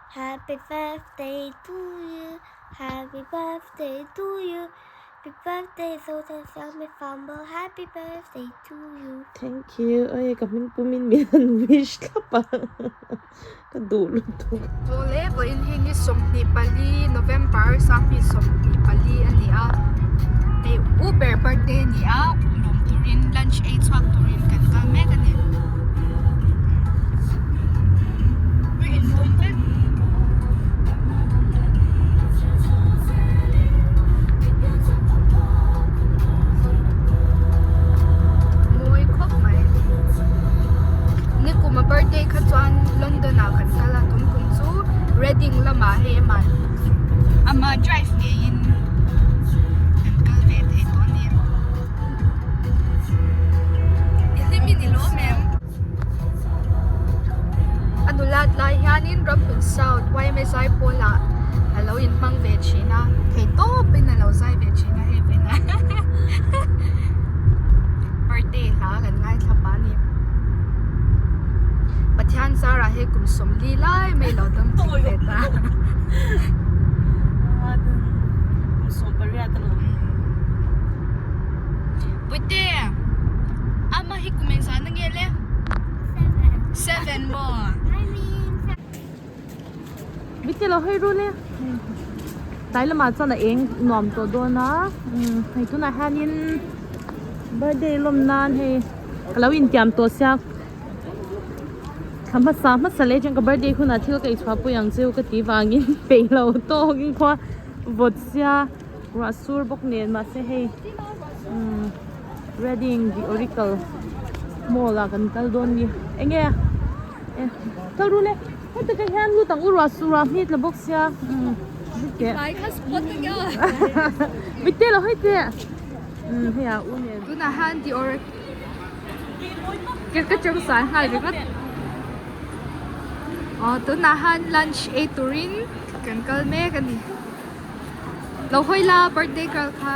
Happy birthday to you Happy birthday to you Happy birthday Zothansangmi Fumble Happy birthday to you. Thank you oi ka hming pumin min han wish thlap a ka duh lutuk. Awle vawiin hi ni 24 November 2024 a ni a, hei u ber birthday a ni a, lawm turin lunch ei chhuak turin kan kal mek a ni. Mawi khawp mai. Nikum a birthday kha chuan London ah kan kal a tun kum chu Reading lamah hei amah ama drive ngeiin kan kal ve thei tawh a ni. I hlim i ni lawm em? A nulat lai hianin Ramhlun South yma Zaipawl ah a lo inhmang ve thin a, thei tawpin a lo zai ve thin a hei vena birthday hla kan ngaithla pah a ni. Pathian zarah hei kum 40 lai mai lo dam tling ve ta. Puite ama hi kum engzah na nge le? 7 maw? Bite lo hawi ru le tlai lamah chuan a eng nuam tawh dawn a hei tunah hianin birthday lawm nan hei ka lo intiam tawh sia thla hmasa hmasa leh chuan ka birthday hunah thil ka eichhuah pui ang cheu ka tih vangin peih lo tawkin khua vawt sia ruah sur bawk nen mahse hei Reading the Oracle mall ah kan kal dawn ni enge kal ru le heti ka hian lut ang u ruah sur a hmit la bawk sia bite lo hei te hei ah u nen tunah hian the Oracle ka chang san nghal ringawt aw tunah hian lunch ei turin kan kal mek a ni. Lo hawi la birthday girl kha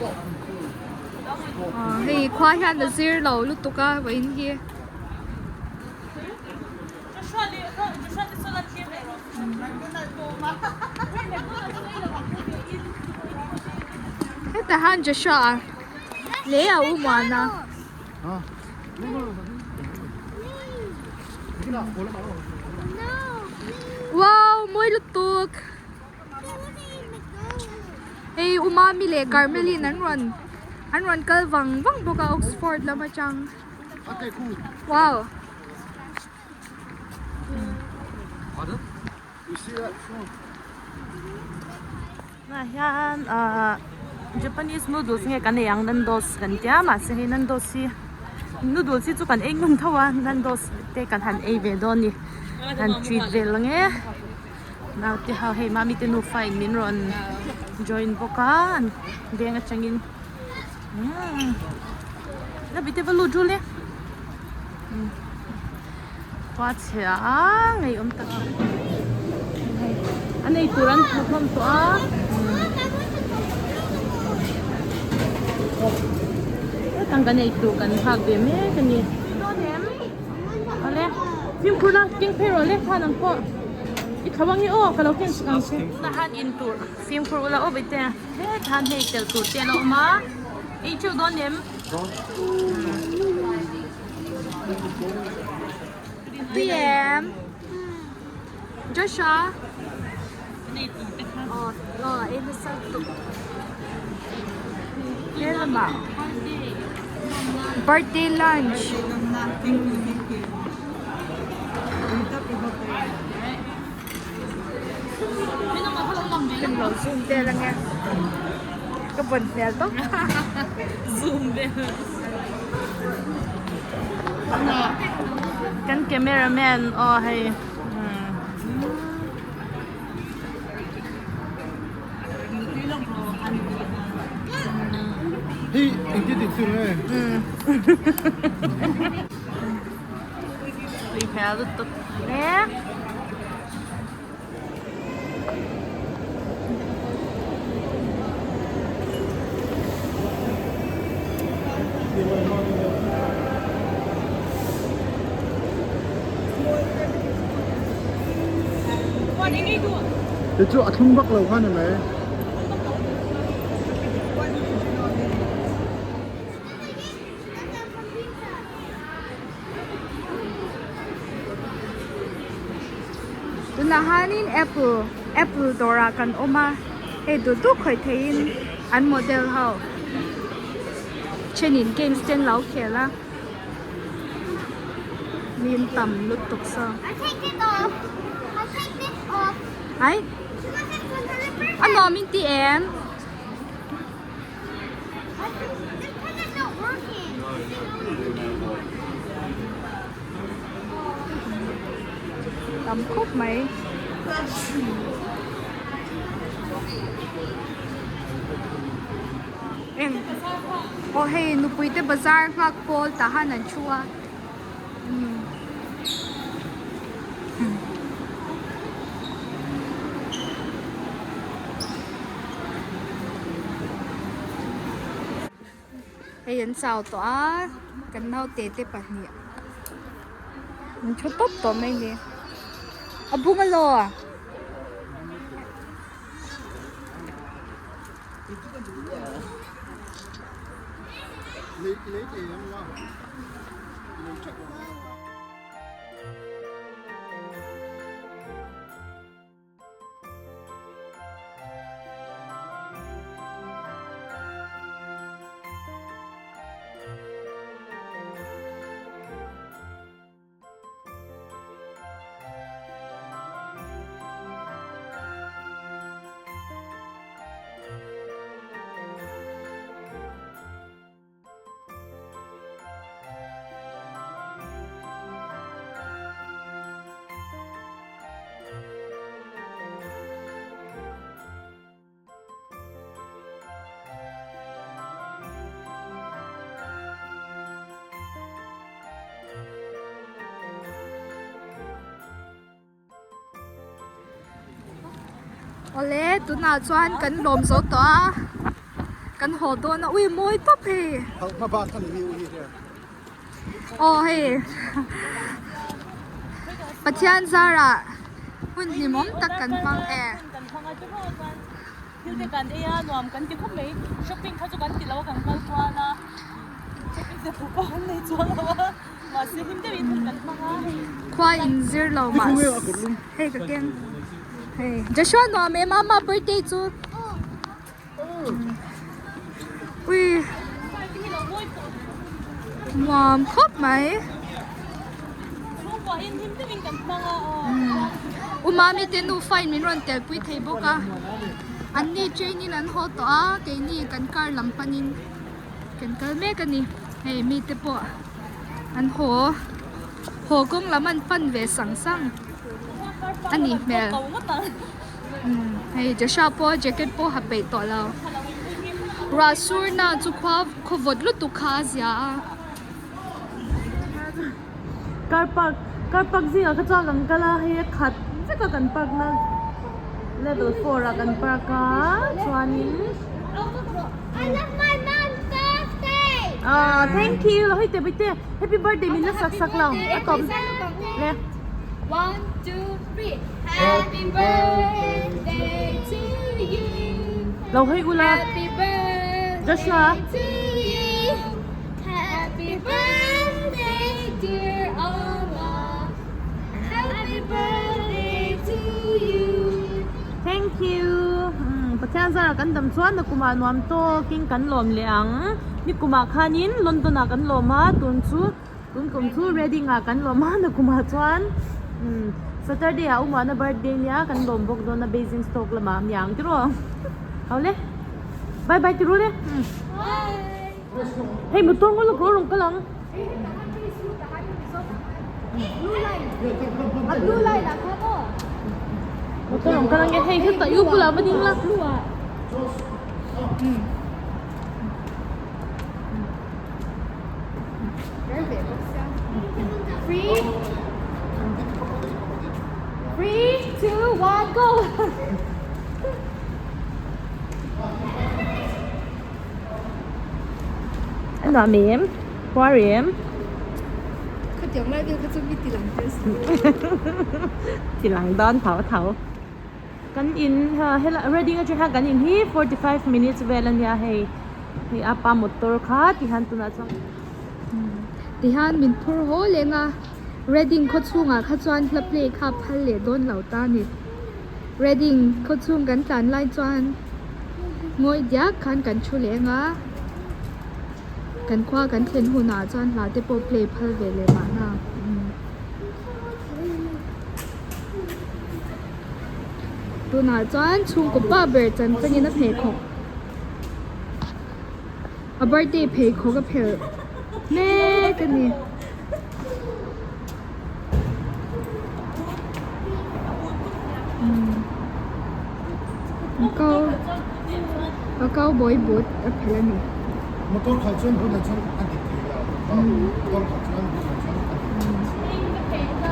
aw hei khua hian a zir lo lutuk a vawiin hi. Hetah hian Joshua a leh a u muan a. Wow mawi lutuk. Hei u Mami leh Carmelin an rawn an rawn kal vang vang bawk a Oxford lam atang wow. Tunah hian ahh Japanese noodles nge kan ei ang nandos kan tia mahse hei nandos hi noodles hi chu kan ei ngun tho a nandos te kan han ei ve dawn a ni han treat vel ang e. Naute ho hei mami te nufa in min rawn join bawk a an veng atangin umm la bite va lut rul e khua chhe a ngeiawm tak a hei a nei tur an hmu hlawm tawh a hetang kan ei tur kan nghak ve mek a ni. Awle fimkhur la keng phei rawh le khan ang pawh i tho ang i aw ka lo keng sak ang che. Tunah khan in tur fimkhur ula aw bete hetah khan hei tel tur te an awm a ei theuh dawn em. Tui em Joshua aw aw ei nasa lutuk helamah birthday lunch kan lo zoom vel ange ka vawn hmel tawp zoom vel kan cameraman aw hei. Tui hmel lutuk hle. Ti chu a thlum vak lo kha ni mai. Tunah hianin apple apple dawrah kan awm a hei duh duh khawih theihin an model ho thenin games te an lo khel a mi an tam lutuk saw ai a nuam in ti em. Tam khawp mai. Eng aw hei nupui te bazar nghak pawl tah han an thu a. Hei an chau tawh a kan naute te pahnih an thu tawp tawh mai a ni a bungalow a. Awle tunah chuan kan lawm zo tawh a kan haw dawn a ui mawi tawp hei aw hei Pathian zarah hun hlimawm tak kan hmang e. Thil te kan ei a nuam kan ti khawp mai shopping kha chu kan ti lo a kan kal kual a shopping te pawh kan nei chuang lo a mahse hlim deuhin hun kan hmang a hei. Khua in zir lo mah hei ka keng hei Joshua nuam em a mah birthday chu ui nuam khawp mai. Chhungkua in hlim deuhin kan hmang a aw. U Mami te nufa in min rawn tel pui thei bawk a, an ni train in an haw tawh a, keini kan car lam panin kan kal mek a ni. Hei mite pawh an haw haw kawng lam an pan ve sang sang a nih hmel. Hei Joshua pawh jacket pawh ha peih tawh lo. Ruah sur na chu khua khaw vawt lutuk kha a zia a. Car park car park zingah kha chuan kan kal a hei a khat vek a kan park na level four ah kan park a chuanin ah thank you hei te bawihte happy birthday min la sak sak lo a tawp le. Lo hawi ula Joshua. Happy birthday dear Amma Happy birthday to you Thank you Pathian zara kan dam chuan nakumah nuam tawkin kan lawm leh ang nikumah khanin London ah kan lawm a tun chu tun kum chu Reading ah kan lawm a nakumah chuan Saturday ah Umana birthday nia kan lawm bawk dawn a Basingstoke lamah aniang tiraw Hawle bye bye tirul e. Hei motor ngaw lawk rawh rawn kal ang. Motor rawn kal ang e hei hetah yu bulah va ding la. Three, two, one, go! A nuam em? Khuar em? Khatiang lai vel kha chu mi ti lang tel si. Ti lang dawn tho tho. Kan in helai Reading atang hian kan in hi 45 minutes vel ania hei hei a pa motor kha tihian tunah chuan Tihian min phur haw leng a Reading khaw chhungah kha chuan hla play kha phal leh dawn lo ta a ni. Reading khaw chhung kan tlan lai chuan ngawi diak khan kan thu leng a kan khua kan thlen hunah chuan hla te pawh play phal ve leh mahna. Tunah chuan chhungkaw pa ber chan changin a pheikhawk a birthday pheikhawk a phelh mek a ni. A cow a cowboy boot a phelh a ni. Motor khalh chuan hunah chuan a dik thei lo. Motor khalh chuan hunah chuan a dik thei lo.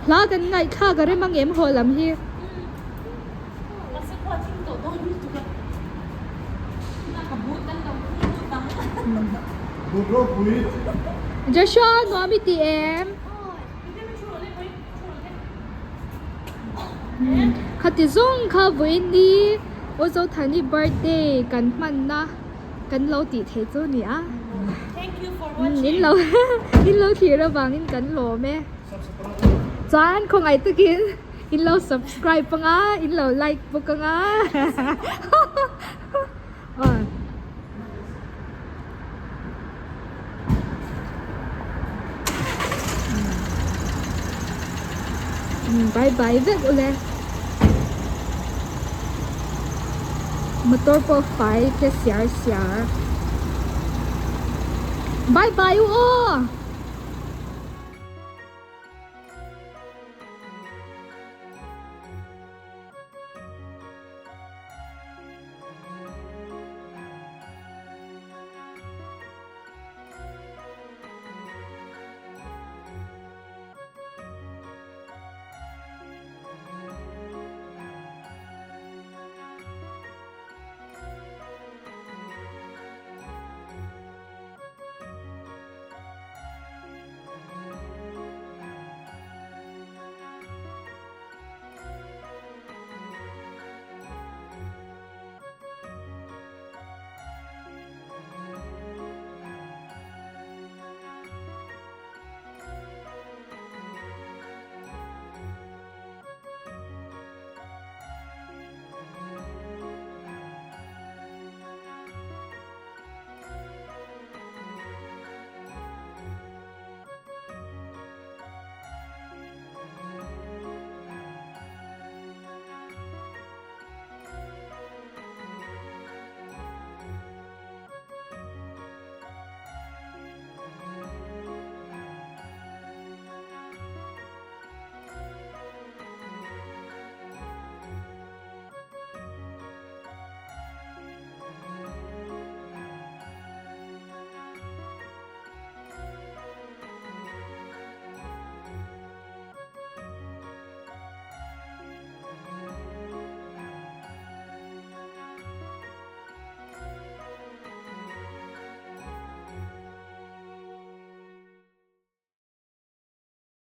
Hla kan ngaihthlak a rem ang em haw lam hi. Joshua nuam i ti em? Khati zawng kha vawiin ni Aw Zothani birthday kan hmanna kan lo tih theih chu a ni a. In lo in lo thlir avangin kan lawm e. Chuan khawngaih takin in lo subscribe anga in lo like bawk anga. Bye bye vek ule motor pawh fai te siar siar bye bye u aw.